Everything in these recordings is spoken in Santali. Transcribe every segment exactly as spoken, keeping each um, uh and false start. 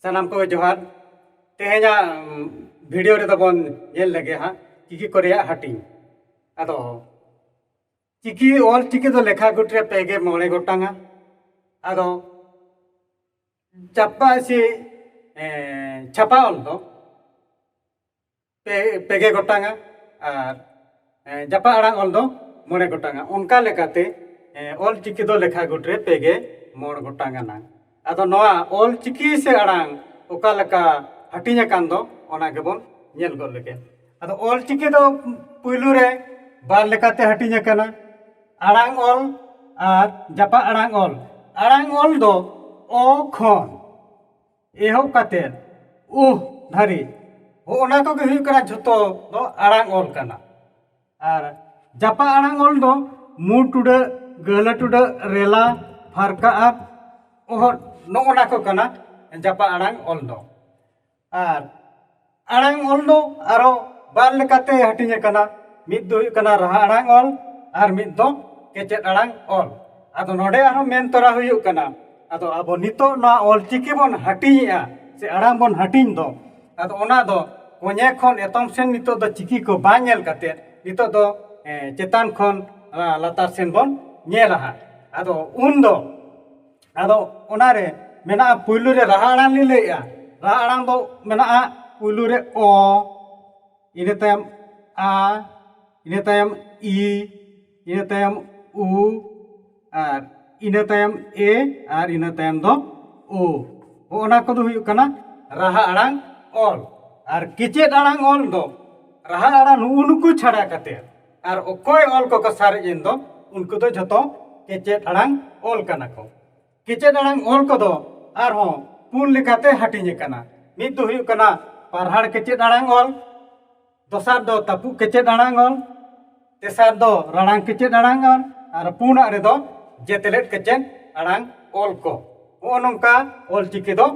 ᱥᱟᱱᱟᱢ ᱠᱚᱜᱮ ᱡᱚᱦᱟᱨ᱾ ᱛᱮᱦᱮᱧᱟᱜ ᱵᱷᱤᱰᱤᱭᱳ ᱨᱮᱫᱚ ᱵᱚᱱ ᱧᱮᱞ ᱞᱮᱜᱮ ᱦᱟᱸᱜ ᱪᱤᱠᱤ ᱠᱚ ᱨᱮᱭᱟᱜ ᱦᱟᱹᱴᱤᱧ᱾ ᱟᱫᱚ ᱪᱤᱠᱤ, ᱚᱞ ᱪᱤᱠᱤ ᱫᱚ ᱞᱮᱠᱷᱟ ᱜᱩᱴ ᱨᱮ ᱯᱮ ᱜᱮ ᱢᱚᱬᱮ ᱜᱚᱴᱟᱝᱟ᱾ ᱟᱫᱚ ᱪᱟᱯᱟ ᱥᱮ ᱮᱸ, ᱪᱷᱟᱯᱟ ᱚᱞ ᱫᱚ ᱯᱮ, ᱯᱮ ᱜᱮ ᱜᱚᱴᱟᱝᱟ᱾ ᱟᱨ ᱮᱸ, ᱡᱟᱯᱟᱜ ᱟᱲᱟᱝ ᱚᱞ ᱫᱚ ᱢᱚᱬᱮ ᱜᱚᱴᱟᱝᱟ᱾ ᱚᱱᱠᱟ ᱞᱮᱠᱟᱛᱮ ᱮᱸ, ᱚᱞ ᱪᱤᱠᱤ ᱫᱚ ᱞᱮᱠᱷᱟ ᱜᱩᱴ ᱨᱮ ᱯᱮ ᱜᱮ ᱢᱚᱬ ᱜᱚᱴᱟᱝ ᱟᱱᱟᱝ᱾ ᱟᱫᱚ ᱱᱚᱣᱟ ᱚᱞ ᱪᱤᱠᱤ ᱥᱮ ᱟᱲᱟᱝ ᱚᱠᱟ ᱞᱮᱠᱟ ᱦᱟᱹᱴᱤᱧ ᱟᱠᱟᱱ ᱫᱚ, ᱚᱱᱟ ᱜᱮᱵᱚᱱ ᱧᱮᱞ ᱜᱚᱫ ᱞᱮᱜᱮ᱾ ᱟᱫᱚ ᱚᱞ ᱪᱤᱠᱤ ᱫᱚ ᱯᱩᱭᱞᱩ ᱨᱮ ᱵᱟᱨ ᱞᱮᱠᱟᱛᱮ ᱦᱟᱹᱴᱤᱧ ᱟᱠᱟᱱᱟ, ᱟᱲᱟᱝ ᱚᱞ ᱟᱨ ᱡᱟᱯᱟᱜ ᱟᱲᱟᱝ ᱚᱞ᱾ ᱟᱲᱟᱝ ᱚᱞ ᱫᱚ ᱚ ᱠᱷᱚᱱ ᱮᱦᱚᱵ ᱠᱟᱛᱮ ᱩᱦ ᱫᱷᱟᱹᱨᱤᱡ, ᱦᱚᱸᱜᱼᱚ ᱱᱟ ᱠᱚᱜᱮ ᱦᱩᱭᱩᱜ ᱠᱟᱱᱟ ᱡᱷᱚᱛᱚ ᱫᱚ ᱟᱲᱟᱝ ᱚᱞ ᱠᱟᱱᱟ᱾ ᱟᱨ ᱡᱟᱯᱟᱜ ᱟᱲᱟᱝ ᱚᱞ ᱫᱚ ᱢᱩ ᱴᱩᱰᱟᱹᱜ, ᱜᱟᱹᱦᱞᱟᱹ ᱴᱩᱰᱟᱹᱜ, ᱨᱮᱞᱟ, ᱯᱷᱟᱨᱠᱟ ᱟᱨ ᱚᱦᱚᱫ, ᱱᱚᱜᱼᱚ ᱱᱟ ᱠᱚ ᱠᱟᱱᱟ ᱡᱟᱯᱟᱜ ᱟᱲᱟᱝ ᱚᱞ ᱫᱚ᱾ ᱟᱨ ᱟᱲᱟᱝ ᱚᱞ ᱫᱚ ᱟᱨᱚ ᱵᱟᱨ ᱞᱮᱠᱟᱛᱮ ᱦᱟᱹᱴᱤᱧ ᱟᱠᱟᱱᱟ᱾ ᱢᱤᱫ ᱫᱚ ᱦᱩᱭᱩᱜ ᱠᱟᱱᱟ ᱨᱟᱦᱟ ᱟᱲᱟᱝ ᱚᱞ ᱟᱨ ᱢᱤᱫ ᱫᱚ ᱠᱮᱪᱮᱫ ᱟᱲᱟᱝ ᱚᱞ᱾ ᱟᱫᱚ ᱱᱚᱰᱮ ᱟᱨᱦᱚᱸ ᱢᱮᱱ ᱛᱚᱨᱟ ᱦᱩᱭᱩᱜ ᱠᱟᱱᱟ, ᱟᱫᱚ ᱟᱵᱚ ᱱᱤᱛᱚᱜ ᱱᱚᱣᱟ ᱚᱞ ᱪᱤᱠᱤ ᱵᱚᱱ ᱦᱟᱹᱴᱤᱧᱮᱜᱼᱟ ᱥᱮ ᱟᱲᱟᱝ ᱵᱚᱱ ᱦᱟᱹᱴᱤᱧ ᱫᱚ, ᱟᱫᱚ ᱚᱱᱟ ᱫᱚ ᱠᱚᱧᱮ ᱠᱷᱚᱱ ᱮᱛᱚᱢ ᱥᱮᱱ ᱱᱤᱛᱚᱜ ᱫᱚ ᱪᱤᱠᱤ ᱠᱚ ᱵᱟᱝ ᱧᱮᱞ ᱠᱟᱛᱮ ᱱᱤᱛᱚᱜ ᱫᱚ ᱮᱸ, ᱪᱮᱛᱟᱱ ᱠᱷᱚᱱ ᱞᱟᱛᱟᱨ ᱥᱮᱱ ᱵᱚᱱ ᱧᱮᱞᱟ ᱦᱟᱸᱜ᱾ ᱟᱫᱚ ᱩᱱ ᱫᱚ ᱟᱫᱚ ᱚᱱᱟᱨᱮ ᱢᱮᱱᱟᱜᱼᱟ, ᱯᱩᱭᱞᱩ ᱨᱮ ᱨᱟᱦᱟ ᱟᱲᱟᱝ ᱞᱤᱧ ᱞᱟᱹᱭᱮᱜᱼᱟ᱾ ᱨᱟᱦᱟ ᱟᱲᱟᱝ ᱫᱚ ᱢᱮᱱᱟᱜᱼᱟ ᱯᱩᱭᱞᱩ ᱨᱮ ᱚ, ᱤᱱᱟᱹ ᱛᱟᱭᱚᱢ ᱟ, ᱤᱱᱟᱹ ᱛᱟᱭᱚᱢ ᱤ, ᱤᱱᱟᱹ ᱛᱟᱭᱚᱢ ᱩ, ᱟᱨ ᱤᱱᱟᱹ ᱛᱟᱭᱚᱢ ᱮ, ᱟᱨ ᱤᱱᱟᱹ ᱛᱟᱭᱚᱢ ᱫᱚ ᱳ᱾ ᱦᱚᱸᱜᱼᱚ ᱱᱟ ᱠᱚᱫᱚ ᱦᱩᱭᱩᱜ ᱠᱟᱱᱟ ᱨᱟᱦᱟ ᱟᱲᱟᱝ ᱚᱞ᱾ ᱟᱨ ᱠᱮᱪᱮᱫ ᱟᱲᱟᱝ ᱚᱞ ᱫᱚ ᱨᱟᱦᱟ ᱟᱲᱟᱝ ᱱᱩᱜᱼᱩ ᱱᱩᱠᱩ ᱪᱷᱟᱰᱟ ᱠᱟᱛᱮ ᱟᱨ ᱚᱠᱚᱭ ᱚᱞ ᱠᱚᱠᱚ ᱥᱟᱨᱮᱡ ᱮᱱ ᱫᱚ, ᱩᱱᱠᱩ ᱫᱚ ᱡᱷᱚᱛᱚ ᱠᱮᱪᱮᱫ ᱟᱲᱟᱝ ᱚᱞ ᱠᱟᱱᱟ ᱠᱚ᱾ ᱠᱮᱪᱮᱫ ᱟᱲᱟᱝ ᱚᱞ ᱠᱚᱫᱚ ᱟᱨᱦᱚᱸ ᱯᱩᱱ ᱞᱮᱠᱟᱛᱮ ᱦᱟᱹᱴᱤᱧ ᱟᱠᱟᱱᱟ᱾ ᱢᱤᱫ ᱫᱚ ᱦᱩᱭᱩᱜ ᱠᱟᱱᱟ ᱯᱟᱨᱦᱟᱲ ᱠᱮᱪᱮᱫ ᱟᱲᱟᱝ ᱚᱞ, ᱫᱚᱥᱟᱨ ᱫᱚ ᱛᱟᱹᱯᱩᱜ ᱠᱮᱪᱮᱫ ᱟᱲᱟᱝ ᱚᱞ, ᱛᱮᱥᱟᱨ ᱫᱚ ᱨᱟᱲᱟᱝ ᱠᱮᱪᱮᱫ ᱟᱲᱟᱝ ᱚᱞ, ᱟᱨ ᱯᱩᱱᱟᱜ ᱨᱮᱫᱚ ᱡᱮᱛᱮᱞᱮᱫ ᱠᱮᱪᱮᱫ ᱟᱲᱟᱝ ᱚᱞ ᱠᱚ᱾ ᱱᱚᱜᱼᱚ ᱱᱚᱝᱠᱟ ᱚᱞ ᱪᱤᱠᱤ ᱫᱚ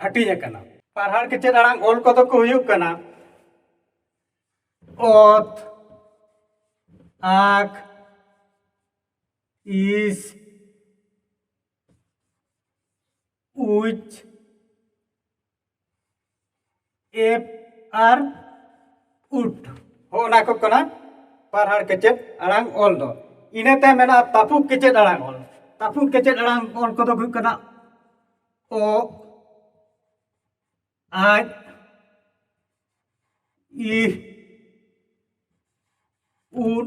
ᱦᱟᱹᱴᱤᱧ ᱟᱠᱟᱱᱟ᱾ ᱯᱟᱨᱦᱟᱲ ᱠᱮᱪᱮᱫ ᱟᱲᱟᱝ ᱚᱞ ᱠᱚᱫᱚ ᱠᱚ ᱦᱩᱭᱩᱜ ᱠᱟᱱᱟ ᱚᱛ, ᱟᱠ, ᱤᱥ, ᱩᱪ, ᱮᱯ ᱟᱨ ᱩᱴ᱾ ᱦᱚᱸᱜᱼᱚ ᱱᱟ ᱠᱚ ᱠᱟᱱᱟ ᱯᱟᱨᱦᱟᱲ ᱠᱮᱪᱮᱫ ᱟᱲᱟᱝ ᱚᱞ ᱫᱚ᱾ ᱤᱱᱟᱹ ᱛᱟᱭᱚᱢ ᱢᱮᱱᱟᱜᱼᱟ ᱛᱟᱹᱯᱩᱜ ᱠᱮᱪᱮᱫ ᱟᱲᱟᱝ ᱚᱞ᱾ ᱛᱟᱹᱯᱩᱜ ᱠᱮᱪᱮᱫ ᱟᱲᱟᱝ ᱚᱞ ᱠᱚᱫᱚ ᱦᱩᱭᱩᱜ ᱠᱟᱱᱟ ᱚ, ᱟᱡ, ᱤᱦ, ᱩᱫ,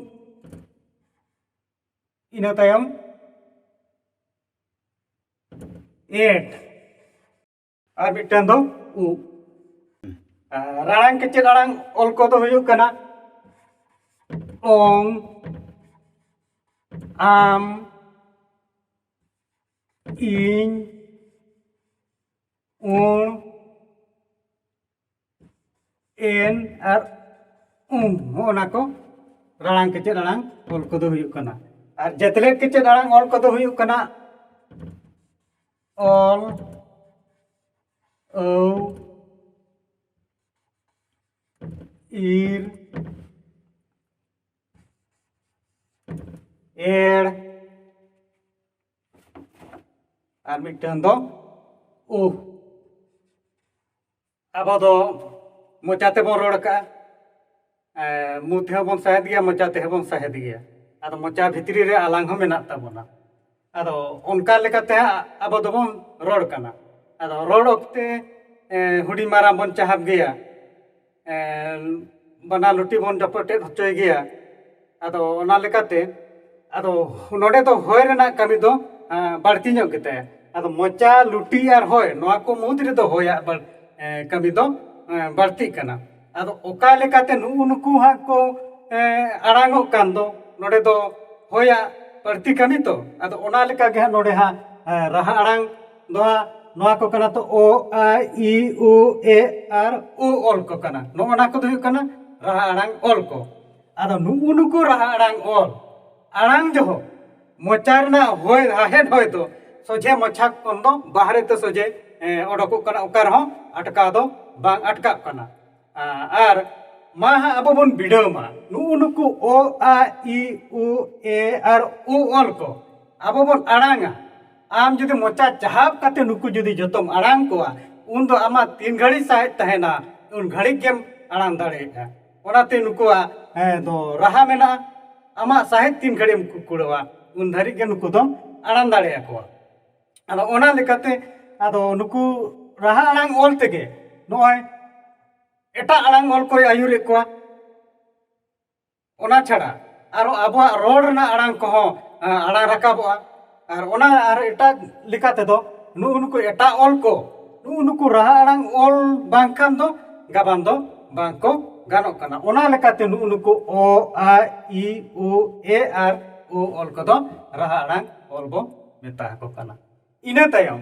ᱤᱱᱟᱹ ᱛᱟᱭᱚᱢ ᱮᱴ, ᱟᱨ ᱢᱤᱫᱴᱟᱝ ᱫᱚ ᱩ᱾ ᱟᱨ ᱨᱟᱲᱟᱝ ᱠᱮᱪᱮᱫ ᱟᱲᱟᱝ ᱚᱞ ᱠᱚᱫᱚ ᱦᱩᱭᱩᱜ ᱠᱟᱱᱟ ᱚᱝ, ᱟᱢ, ᱤᱧ, ᱩᱬ, ᱮᱱ ᱟᱨ ᱩᱢ, ᱦᱚᱸᱜᱼᱚ ᱱᱟ ᱠᱚ ᱨᱟᱲᱟᱝ ᱠᱮᱪᱮᱫ ᱟᱲᱟᱝ ᱚᱞ ᱠᱚᱫᱚ ᱦᱩᱭᱩᱜ ᱠᱟᱱᱟ᱾ ᱟᱨ ᱡᱮᱛᱞᱮᱫ ᱠᱮᱪᱮᱫ ᱟᱲᱟᱝ ᱚᱞ ᱠᱚᱫᱚ ᱦᱩᱭᱩᱜ ᱠᱟᱱᱟ ᱚᱞ, ᱟᱹᱣ, ᱤᱨ, ᱮᱲ, ᱟᱨ ᱢᱤᱫᱴᱟᱝ ᱫᱚ ᱩᱦ᱾ ᱟᱵᱚ ᱫᱚ ᱢᱚᱪᱟ ᱛᱮᱵᱚᱱ ᱨᱚᱲ ᱠᱟᱜᱼᱟ, ᱮ, ᱢᱩ ᱛᱮᱦᱚᱸ ᱵᱚᱱ ᱥᱟᱦᱮᱫ ᱜᱮᱭᱟ, ᱢᱚᱪᱟ ᱛᱮᱦᱚᱸ ᱵᱚᱱ ᱥᱟᱦᱮᱫ ᱜᱮᱭᱟ᱾ ᱟᱫᱚ ᱢᱚᱪᱟ ᱵᱷᱤᱛᱨᱤ ᱨᱮ ᱟᱞᱟᱝ ᱦᱚᱸ ᱢᱮᱱᱟᱜ ᱛᱟᱵᱚᱱᱟ᱾ ᱟᱫᱚ ᱚᱱᱠᱟ ᱞᱮᱠᱟᱛᱮ ᱦᱟᱸᱜ ᱟᱵᱚ ᱫᱚᱵᱚᱱ ᱨᱚᱲ ᱠᱟᱱᱟ᱾ ᱟᱫᱚ ᱨᱚᱲ ᱚᱠᱛᱮ, ᱮ, ᱦᱩᱰᱤᱧ ᱢᱟᱨᱟᱝ ᱵᱚᱱ ᱪᱟᱦᱟᱵ ᱜᱮᱭᱟ, ᱮ, ᱵᱟᱱᱟᱨ ᱞᱩᱴᱤ ᱵᱚᱱ ᱡᱚᱯᱚᱴᱮᱫ ᱦᱚᱪᱚᱭ ᱜᱮᱭᱟ᱾ ᱟᱫᱚ ᱚᱱᱟ ᱞᱮᱠᱟᱛᱮ ᱟᱫᱚ ᱱᱚᱰᱮ ᱫᱚ ᱦᱚᱭ ᱨᱮᱱᱟᱜ ᱠᱟᱹᱢᱤ ᱫᱚ, ᱟ, ᱵᱟᱹᱲᱛᱤ ᱧᱚᱜ ᱜᱮᱛᱟᱭᱟ᱾ ᱟᱫᱚ ᱢᱚᱪᱟ, ᱞᱩᱴᱤ ᱟᱨ ᱦᱚᱭ, ᱱᱚᱣᱟ ᱠᱚ ᱢᱩᱫᱽ ᱨᱮᱫᱚ ᱦᱚᱭᱟᱜ ᱵᱟᱹᱲ-, ᱮ, ᱠᱟᱹᱢᱤ ᱫᱚ, ᱮ, ᱵᱟᱹᱲᱛᱤᱜ ᱠᱟᱱᱟ᱾ ᱟᱫᱚ ᱚᱠᱟ ᱞᱮᱠᱟᱛᱮ ᱱᱩᱜᱼᱩ ᱱᱩᱠᱩ ᱦᱟᱸᱜ ᱠᱚ, ᱮ, ᱟᱲᱟᱝᱚᱜ ᱠᱟᱱ ᱫᱚ, ᱱᱚᱰᱮ ᱫᱚ ᱦᱚᱭᱟᱜ ᱵᱟᱹᱲᱛᱤ ᱠᱟᱹᱢᱤ ᱛᱚ᱾ ᱟᱫᱚ ᱚᱱᱟ ᱞᱮᱠᱟ ᱜᱮ ᱦᱟᱸᱜ ᱱᱚᱰᱮ ᱦᱟᱸᱜ, ᱮ, ᱨᱟᱦᱟ ᱟᱲᱟᱝ ᱫᱚ ᱦᱟᱸᱜ ᱱᱚᱣᱟ ᱠᱚ ᱠᱟᱱᱟ ᱛᱚ, ᱚ, ᱟ, ᱤ, ᱩ, ᱮ ᱟᱨ ᱳ ᱚᱞ ᱠᱚ ᱠᱟᱱᱟ᱾ ᱱᱚᱜᱼᱚ ᱱᱟ ᱠᱚᱫᱚ ᱦᱩᱭᱩᱜ ᱠᱟᱱᱟ ᱨᱟᱦᱟ ᱟᱲᱟᱝ ᱚᱞ ᱠᱚ᱾ ᱟᱫᱚ ᱱᱩᱜᱼᱩ ᱱᱩᱠᱩ ᱨᱟᱦᱟ ᱟᱲᱟᱝ ᱚᱞ ᱟᱲᱟᱝ ᱡᱚᱦᱚᱜ ᱢᱚᱪᱟ ᱨᱮᱱᱟᱜ ᱦᱚᱭ, ᱦᱟᱦᱮᱫ ᱦᱚᱭ ᱫᱚ ᱥᱚᱡᱷᱮ ᱢᱚᱪᱟ ᱠᱷᱚᱱ ᱫᱚ ᱵᱟᱦᱨᱮ ᱛᱮ ᱥᱚᱡᱷᱮ, ᱮ, ᱚᱰᱚᱠᱚᱜ ᱠᱟᱱᱟ, ᱚᱠᱟ ᱨᱮᱦᱚᱸ ᱟᱴᱠᱟᱣ ᱫᱚ ᱵᱟᱝ ᱟᱴᱠᱟᱜ ᱠᱟᱱᱟ᱾ ᱟ-, ᱟᱨ ᱢᱟ ᱦᱟᱸᱜ ᱟᱵᱚ ᱵᱚᱱ ᱵᱤᱰᱟᱹᱣ ᱢᱟ, ᱱᱩᱜᱼᱩ ᱱᱩᱠᱩ ᱚ, ᱟ, ᱤ, ᱩ, ᱮ ᱟᱨ ᱳ ᱚᱞ ᱠᱚ ᱟᱵᱚ ᱵᱚᱱ ᱟᱲᱟᱝᱟ᱾ ᱟᱢ ᱡᱩᱫᱤ ᱢᱚᱪᱟ ᱪᱟᱦᱟᱵ ᱠᱟᱛᱮ ᱱᱩᱠᱩ ᱡᱩᱫᱤ ᱡᱚᱛᱚᱢ ᱟᱲᱟᱝ ᱠᱚᱣᱟ, ᱩᱱ ᱫᱚ ᱟᱢᱟᱜ ᱛᱤᱱ ᱜᱷᱟᱹᱲᱤᱡ ᱥᱟᱦᱮᱫ ᱛᱟᱦᱮᱱᱟ, ᱩᱱ ᱜᱷᱟᱹᱲᱤᱡ ᱜᱮᱢ ᱟᱲᱟᱝ ᱫᱟᱲᱮᱭᱟᱜᱼᱟ᱾ ᱚᱱᱟᱛᱮ ᱱᱩᱠᱩᱣᱟᱜ, ᱦᱮᱸ, ᱫᱚ ᱨᱟᱦᱟ ᱢᱮᱱᱟᱜᱼᱟ᱾ ᱟᱢᱟᱜ ᱥᱟᱦᱮᱫ ᱛᱤᱱ ᱜᱷᱟᱹᱲᱤᱡ ᱮᱢ ᱠᱩᱲᱟᱹᱣᱟ, ᱩᱱ ᱫᱷᱟᱹᱨᱤᱡ ᱜᱮ ᱱᱩᱠᱩ ᱫᱚᱢ ᱟᱲᱟᱝ ᱫᱟᱲᱮᱭᱟᱠᱚᱣᱟ᱾ ᱟᱫᱚ ᱚᱱᱟ ᱞᱮᱠᱟᱛᱮ ᱟᱫᱚ ᱱᱩᱠᱩ ᱨᱟᱦᱟ ᱟᱲᱟᱝ ᱚᱞ ᱛᱮᱜᱮ ᱱᱚᱜᱼᱚᱭ ᱮᱴᱟᱜ ᱟᱲᱟᱝ ᱚᱞ ᱠᱚᱭ ᱟᱹᱭᱩᱨᱮᱫ ᱠᱚᱣᱟ᱾ ᱚᱱᱟ ᱪᱷᱟᱲᱟ ᱟᱨᱚ ᱟᱵᱚᱣᱟᱜ ᱨᱚᱲ ᱨᱮᱱᱟᱜ ᱟᱲᱟᱝ ᱠᱚᱦᱚᱸ, ᱟ, ᱟᱲᱟᱝ ᱨᱟᱠᱟᱵᱚᱜᱼᱟ᱾ ᱟᱨ ᱚᱱᱟ ᱟᱨ ᱮᱴᱟᱜ ᱞᱮᱠᱟ ᱛᱮᱫᱚ ᱱᱩᱜᱼᱩ ᱱᱩᱠᱩ ᱮᱴᱟᱜ ᱚᱞ ᱠᱚ, ᱱᱩᱜᱼᱩ ᱱᱩᱠᱩ ᱨᱟᱦᱟ ᱟᱲᱟᱝ ᱚᱞ ᱵᱟᱝᱠᱷᱟᱱ ᱫᱚ ᱜᱟᱵᱟᱱ ᱫᱚ ᱵᱟᱝ ᱠᱚ ᱜᱟᱱᱚᱜ ᱠᱟᱱᱟ᱾ ᱚᱱᱟ ᱞᱮᱠᱟᱛᱮ ᱱᱩᱜᱼᱩ ᱱᱩᱠᱩ ᱚ, ᱟ, ᱤ, ᱩ, ᱮ ᱟᱨ ᱳ ᱚᱞ ᱠᱚᱫᱚ ᱨᱟᱦᱟ ᱟᱲᱟᱝ ᱚᱞ ᱵᱚ ᱢᱮᱛᱟ ᱟᱠᱚ ᱠᱟᱱᱟ᱾ ᱤᱱᱟᱹ ᱛᱟᱭᱚᱢ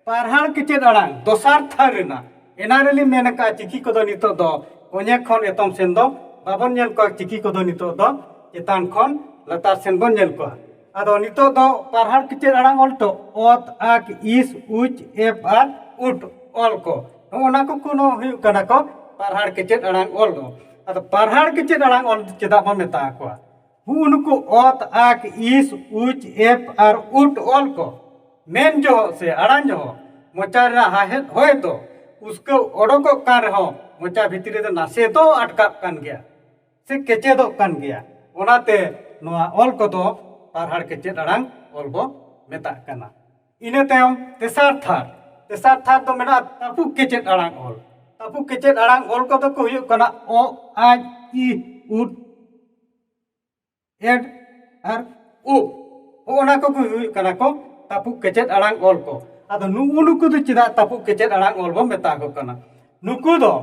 ᱯᱟᱨᱦᱟᱲ ᱠᱮᱪᱮᱫ ᱟᱲᱟᱝ ᱫᱚᱥᱟᱨ ᱛᱷᱟᱨ ᱨᱮᱱᱟᱜ, ᱮᱱᱟ ᱨᱮᱞᱤᱧ ᱢᱮᱱ ᱟᱠᱟᱫᱼᱟ, ᱪᱤᱠᱤ ᱠᱚᱫᱚ ᱱᱤᱛᱚᱜ ᱫᱚ ᱠᱚᱧᱮ ᱠᱷᱚᱱ ᱮᱛᱚᱢ ᱥᱮᱱ ᱫᱚ ᱵᱟᱵᱚᱱ ᱧᱮᱞ ᱠᱚᱣᱟ, ᱪᱤᱠᱤ ᱠᱚᱫᱚ ᱱᱤᱛᱚᱜ ᱫᱚ ᱪᱮᱛᱟᱱ ᱠᱷᱚᱱ ᱞᱟᱛᱟᱨ ᱥᱮᱱ ᱵᱚᱱ ᱧᱮᱞ ᱠᱚᱣᱟ᱾ ᱟᱫᱚ ᱱᱤᱛᱚᱜ ᱫᱚ ᱯᱟᱨᱦᱟᱲ ᱠᱮᱪᱮᱫ ᱟᱲᱟᱝ ᱚᱞ ᱴᱚ ᱚᱛ, ᱟᱠ, ᱤᱥ, ᱩᱪ, ᱮᱯ ᱟᱨ ᱩᱴ ᱚᱞ ᱠᱚ, ᱱᱚᱜᱼᱚ ᱱᱟ ᱠᱚ ᱠᱚ ᱦᱩᱭᱩᱜ ᱠᱟᱱᱟ ᱠᱚ ᱯᱟᱨᱦᱟᱲ ᱠᱮᱪᱮᱫ ᱟᱲᱟᱝ ᱚᱞ ᱫᱚ᱾ ᱟᱫᱚ ᱯᱟᱨᱦᱟᱲ ᱠᱮᱪᱮᱫ ᱟᱲᱟᱝ ᱚᱞ ᱪᱮᱫᱟᱜ ᱵᱚᱱ ᱢᱮᱛᱟ ᱟᱠᱚᱣᱟ? ᱦᱩᱜᱼᱩ ᱱᱩᱠᱩ ᱚᱛ, ᱟᱠ, ᱤᱥ, ᱩᱪ, ᱮᱯ ᱟᱨ ᱩᱴ ᱚᱞ ᱠᱚ ᱢᱮᱱ ᱡᱚᱦᱚᱜ ᱥᱮ ᱟᱲᱟᱝ ᱡᱚᱦᱚᱜ ᱢᱚᱪᱟ ᱨᱮᱱᱟᱜ ᱦᱟᱦᱮᱫ ᱦᱚᱭ ᱫᱚ ᱩᱥᱠᱟᱹᱣ ᱚᱰᱚᱠᱚᱜ ᱠᱟᱱ ᱨᱮᱦᱚᱸ ᱢᱚᱪᱟ ᱵᱷᱤᱛᱨᱤ ᱨᱮ ᱱᱟᱥᱮ ᱫᱚ ᱟᱴᱠᱟᱜ ᱠᱟᱱ ᱜᱮᱭᱟ ᱥᱮ ᱠᱮᱪᱮᱫᱚᱜ ᱠᱟᱱ ᱜᱮᱭᱟ᱾ ᱚᱱᱟᱛᱮ ᱱᱚᱣᱟ ᱚᱞ ᱠᱚᱫᱚ ᱯᱟᱨᱦᱟᱲ ᱠᱮᱪᱮᱫ ᱟᱲᱟᱝ ᱚᱞ ᱵᱚ ᱢᱮᱛᱟᱜ ᱠᱟᱱᱟ᱾ ᱤᱱᱟᱹ ᱛᱟᱭᱚᱢ ᱛᱮᱥᱟᱨ ᱛᱷᱟᱨ, ᱛᱮᱥᱟᱨ ᱛᱷᱟᱨ ᱫᱚ ᱢᱮᱱᱟᱜᱼᱟ ᱛᱟᱹᱯᱩᱜ ᱠᱮᱪᱮᱫ ᱟᱲᱟᱝ ᱚᱞ᱾ ᱛᱟᱹᱯᱩᱜ ᱠᱮᱪᱮᱫ ᱟᱲᱟᱝ ᱚᱞ ᱠᱚᱫᱚ ᱠᱚ ᱦᱩᱭᱩᱜ ᱠᱟᱱᱟ ᱚ, ᱟᱡ, ᱤ, ᱩᱫ, ᱮᱰ ᱟᱨ ᱩ᱾ ᱦᱚᱸᱜᱼᱚ ᱱᱟ ᱠᱚᱜᱮ ᱦᱩᱭᱩᱜ ᱠᱟᱱᱟ ᱠᱚ ᱛᱟᱹᱯᱩᱜ ᱠᱮᱪᱮᱫ ᱟᱲᱟᱝ ᱚᱞ ᱠᱚ᱾ ᱟᱫᱚ ᱱᱩᱜᱼᱩ ᱱᱩᱠᱩ ᱫᱚ ᱪᱮᱫᱟᱜ ᱛᱟᱹᱯᱩᱜ ᱠᱮᱪᱮᱫ ᱟᱲᱟᱝ ᱚᱞ ᱵᱚᱱ ᱢᱮᱛᱟ ᱠᱚ ᱠᱟᱱᱟ? ᱱᱩᱠᱩ ᱫᱚ,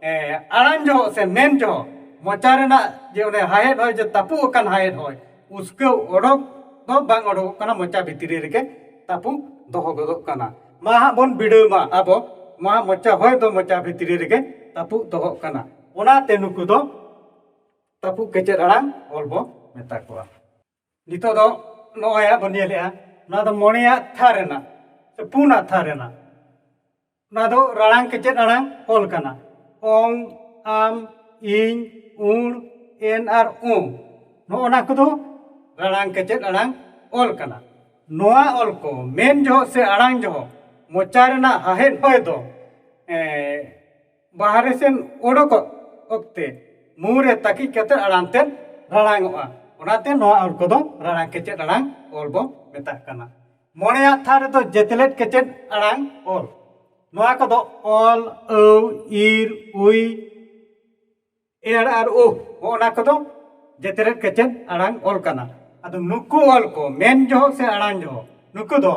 ᱮ, ᱟᱲᱟᱝ ᱡᱚᱦᱚᱜ ᱥᱮ ᱢᱮᱱ ᱡᱚᱦᱚᱜ ᱢᱚᱪᱟ ᱨᱮᱱᱟᱜ ᱡᱮ ᱚᱱᱮ ᱦᱟᱦᱮᱫ ᱦᱚᱭ, ᱡᱮ ᱛᱟᱹᱯᱩᱜ ᱟᱠᱟᱱ ᱦᱟᱦᱮᱫ ᱦᱚᱭ, ᱩᱥᱠᱟᱹᱣ ᱚᱰᱚᱠ ᱫᱚ ᱵᱟᱝ ᱚᱰᱚᱠᱚᱜ ᱠᱟᱱᱟ, ᱢᱚᱪᱟ ᱵᱷᱤᱛᱨᱤ ᱨᱮᱜᱮ ᱛᱟᱹᱯᱩᱜ ᱫᱚᱦᱚ ᱜᱚᱫᱚᱜ ᱠᱟᱱᱟ᱾ ᱢᱟ ᱦᱟᱸᱜ ᱵᱚᱱ ᱵᱤᱰᱟᱹᱣ ᱢᱟ ᱟᱵᱚ, ᱢᱟ ᱦᱟᱸᱜ ᱢᱚᱪᱟ ᱦᱚᱭ ᱫᱚ ᱢᱚᱪᱟ ᱵᱷᱤᱛᱨᱤ ᱨᱮᱜᱮ ᱛᱟᱹᱯᱩᱜ ᱫᱚᱦᱚᱜ ᱠᱟᱱᱟ᱾ ᱚᱱᱟᱛᱮ ᱱᱩᱠᱩ ᱫᱚ ᱛᱟᱹᱯᱩᱜ ᱠᱮᱪᱮᱫ ᱟᱲᱟᱝ ᱚᱞ ᱵᱚ ᱢᱮᱛᱟ ᱠᱚᱣᱟ᱾ ᱱᱤᱛᱚᱜ ᱫᱚ ᱱᱚᱜᱼᱚᱭ ᱦᱟᱸᱜ ᱵᱚᱱ ᱧᱮᱞᱮᱜᱼᱟ, ᱱᱚᱣᱟ ᱫᱚ ᱢᱚᱬᱮᱭᱟᱜ ᱛᱷᱟᱨ ᱨᱮᱱᱟᱜ ᱥᱮ ᱯᱩᱱᱟᱜ ᱛᱷᱟᱨ ᱨᱮᱱᱟᱜ, ᱱᱚᱣᱟ ᱫᱚ ᱨᱟᱲᱟᱝ ᱠᱮᱪᱮᱫ ᱟᱲᱟᱝ ᱚᱞ ᱠᱟᱱᱟ᱾ ᱚᱝ, ᱟᱢ, ᱤᱧ, ᱩᱲ, ᱮᱱ ᱟᱨ ᱩ, ᱱᱚᱜᱼᱚ ᱱᱟ ᱠᱚᱫᱚ ᱨᱟᱲᱟᱝ ᱠᱮᱪᱮᱫ ᱟᱲᱟᱝ ᱚᱞ ᱠᱟᱱᱟ᱾ ᱱᱚᱣᱟ ᱚᱞ ᱠᱚ ᱢᱮᱱ ᱡᱚᱦᱚᱜ ᱥᱮ ᱟᱲᱟᱝ ᱡᱚᱦᱚᱜ ᱢᱚᱪᱟ ᱨᱮᱱᱟᱜ ᱦᱟᱦᱮᱫ ᱦᱚᱭ ᱫᱚ, ᱮ, ᱵᱟᱦᱨᱮ ᱥᱮᱱ ᱚᱰᱚᱠᱚᱜ ᱚᱠᱛᱮ ᱢᱩ ᱨᱮ ᱛᱟᱹᱠᱤᱡ ᱠᱟᱛᱮ ᱟᱲᱟᱝ ᱛᱮ ᱨᱟᱲᱟᱝᱚᱜᱼᱟ᱾ ᱚᱱᱟᱛᱮ ᱱᱚᱣᱟ ᱚᱞ ᱠᱚᱫᱚ ᱨᱟᱲᱟᱝ ᱠᱮᱪᱮᱫ ᱟᱲᱟᱝ ᱚᱞ ᱵᱚ ᱢᱮᱛᱟᱜ ᱠᱟᱱᱟ᱾ ᱢᱚᱬᱮᱭᱟᱜ ᱛᱷᱟᱨ ᱨᱮᱫᱚ ᱡᱮᱛᱮᱞᱮᱫ ᱠᱮᱪᱮᱫ ᱟᱲᱟᱝ ᱚᱞ᱾ ᱱᱚᱣᱟ ᱠᱚᱫᱚ ᱚᱞ, ᱟᱹᱣ, ᱤᱨ, ᱩᱭ, ᱮᱲ ᱟᱨ ᱩᱦ, ᱦᱚᱸᱜᱼᱚ ᱱᱟ ᱠᱚᱫᱚ ᱡᱮᱛᱮᱞᱮᱫ ᱠᱮᱪᱮᱫ ᱟᱲᱟᱝ ᱚᱞ ᱠᱟᱱᱟ᱾ ᱟᱫᱚ ᱱᱩᱠᱩ ᱚᱞ ᱠᱚ ᱢᱮᱱ ᱡᱚᱦᱚᱜ ᱥᱮ ᱟᱲᱟᱝ ᱡᱚᱦᱚᱜ, ᱱᱩᱠᱩ ᱫᱚ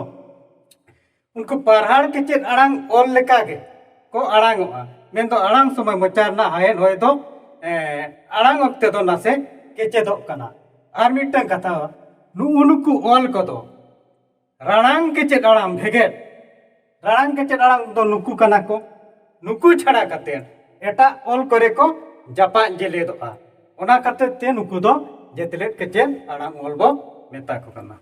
ᱩᱱᱠᱩ ᱯᱟᱨᱦᱟᱲ ᱠᱮᱪᱮᱫ ᱟᱲᱟᱝ ᱚᱞ ᱞᱮᱠᱟ ᱜᱮ ᱠᱚ ᱟᱲᱟᱝᱚᱜᱼᱟ᱾ ᱢᱮᱱᱫᱚ ᱟᱲᱟᱝ ᱥᱚᱢᱚᱭ ᱢᱚᱪᱟ ᱨᱮᱱᱟᱜ ᱦᱟᱦᱮᱫ ᱦᱚᱭ ᱫᱚ, ᱮ, ᱟᱲᱟᱝ ᱚᱠᱛᱮ ᱫᱚ ᱱᱟᱥᱮ ᱠᱮᱪᱮᱫᱚᱜ ᱠᱟᱱᱟ᱾ ᱟᱨ ᱢᱤᱫᱴᱟᱝ ᱠᱟᱛᱷᱟ, ᱱᱩᱜᱼᱩ ᱱᱩᱠᱩ ᱚᱞ ᱠᱚᱫᱚ ᱨᱟᱲᱟᱝ ᱠᱮᱪᱮᱫ ᱟᱲᱟᱝ ᱵᱷᱮᱜᱮᱫ, ᱨᱟᱲᱟᱝ ᱠᱮᱪᱮᱫ ᱟᱲᱟᱝ ᱫᱚ ᱱᱩᱠᱩ ᱠᱟᱱᱟ ᱠᱚ᱾ ᱱᱩᱠᱩ ᱪᱷᱟᱲᱟ ᱠᱟᱛᱮ ᱮᱴᱟᱜ ᱚᱞ ᱠᱚᱨᱮ ᱠᱚ ᱡᱟᱯᱟᱜ ᱡᱮᱞᱮᱫᱚᱜᱼᱟ᱾ ᱚᱱᱟ ᱠᱷᱟᱹᱛᱤᱨ ᱛᱮ ᱱᱩᱠᱩ ᱫᱚ ᱡᱮᱛᱮᱞᱮᱫ ᱠᱮᱪᱮᱫ ᱟᱲᱟᱝ ᱚᱞ ᱵᱚ ᱢᱮᱛᱟ ᱠᱚ ᱠᱟᱱᱟ᱾